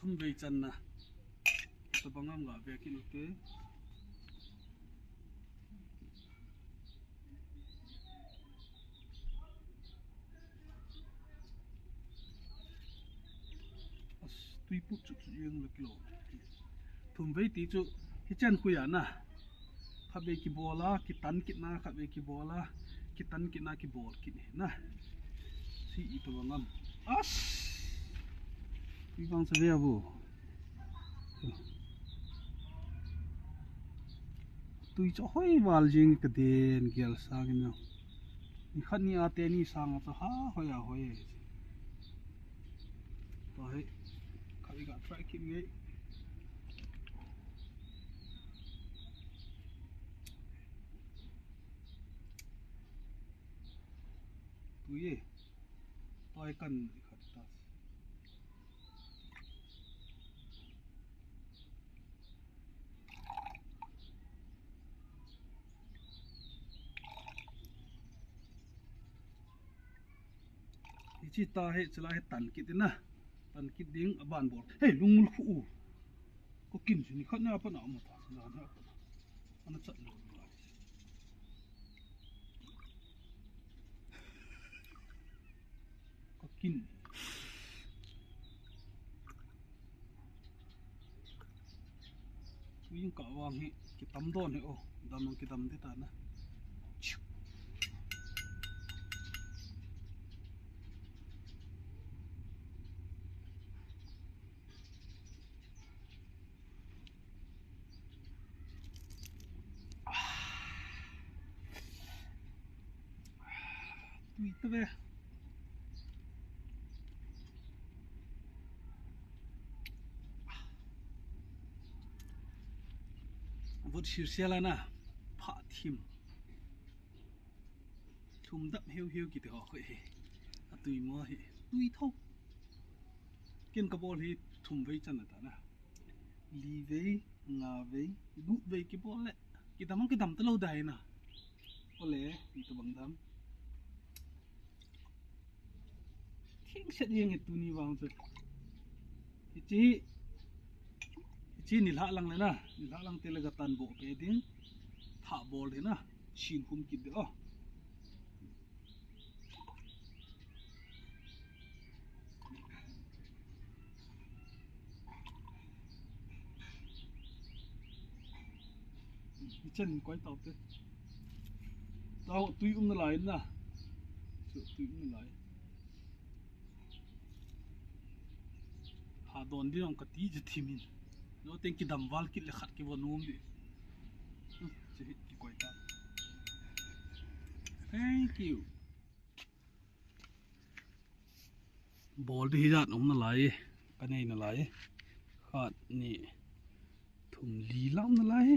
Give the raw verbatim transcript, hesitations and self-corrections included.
Thum vei channa. Tabang am ga ve kit ute. As, tui put chu chu yeng la kilo. Thum vei ti chu hichan khu ya na. Khat vei kibol a, kitan kit na, khat vei kibol a, kitan kit na, kibol kit na. Si i tabang am. As! Tui vang sa ve a bu. Tui chu hoi val jing ka den gel sang in. Ni khat ni a te ni sang a chu ha hoi a hoi. Tua hi, khat i ga try kit nge. Tui e. Tua hi kan i khat ta. Hichi ta hi, chila hi tan kit na. Tan kit ding aban bol. Hei, lungmul khu u. Ko kin chu ni khat na pa na ma ta, na na pa na. Ana chat lo. Ko kin. Tuin ka vang hi, kitam don hi o, dam ang kitam de ta na. Tui ta ve. Vot sir sia la na. Pha thim. Thum dap hiu hiu kiti ho khoi hi. A tui mo hi. Tui tho. Ken ka bol hi thum vei chan ta na. Li vei, nga vei, gup vei kibol le. Kidam ang kidam ta lo dai na. Ole, i tabang dam. Thing set yeng e tuni vang chu. Hichi, hichi ni lha lang le na. Ni lha lang te le ga tan bo pe ding. Tha bol de na. Chin khum kit de o. Chen koi tau te. Tau tui um na lai na. Chu tui um na lai. Ha don di jong ka ti chu thimin. Lo teng kidam val kit le khat kivon um di. Hmm, chu hi kikoi ta. Thank you. Bol di hijat um na lai. Ka nei na lai. Khat, ni, thum, li lam na lai.